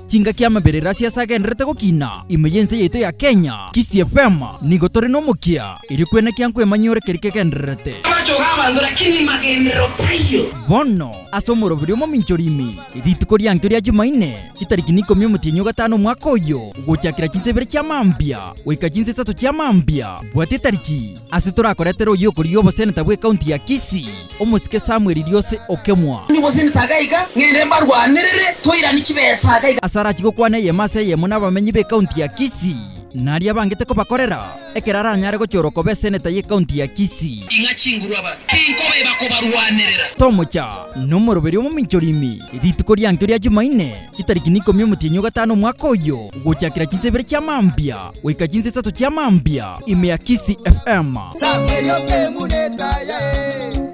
Chingaki amaberero ase ase agendererete gokina ime y'ense yaito ya Kenya, Kisii FM nigo tore nomokia erio kwenekia nkwemanyia ore keria kegendererete. Amachogo 'abanto, lakini magenderero taiyo. Bono ase omoroberi omominchori ime, rituko riankio ria Jumaine, chitariki nikomi omotienyi o gatano omwaka oyo, gochakera chinsa ibere chia mambia goika chinsa isato chia mambia, bwata etariki ase torakoretere oyio okorigia oboseneta bw'ekaunti ya Kisii, Omosike Samuel Riose Okemwa. Onye oboseneta agaiga, ng'ende mbarwanerere, toiranie chibesa agaiga. Ase arachie gokwana eyemo ase eyemo nabamenyi b'ekaunti ya Kisii, naria abangete kobakorera, ekero aranyare gochorwa koba eseneta y'ekaunti ya Kisii. Ing'a chinguru aba, tinkobeba kobarwanerera. Tomocha nomoroberi omominchori ime, rituko riankio ria Jumaine, chitariki nikomi omotienyi o gatano omwaka oyo, gochakera chinsa ibere chia mambia goika chinsa isato chia mambia, ime ya Kisii FM. Samuel Okemuna etaya eh.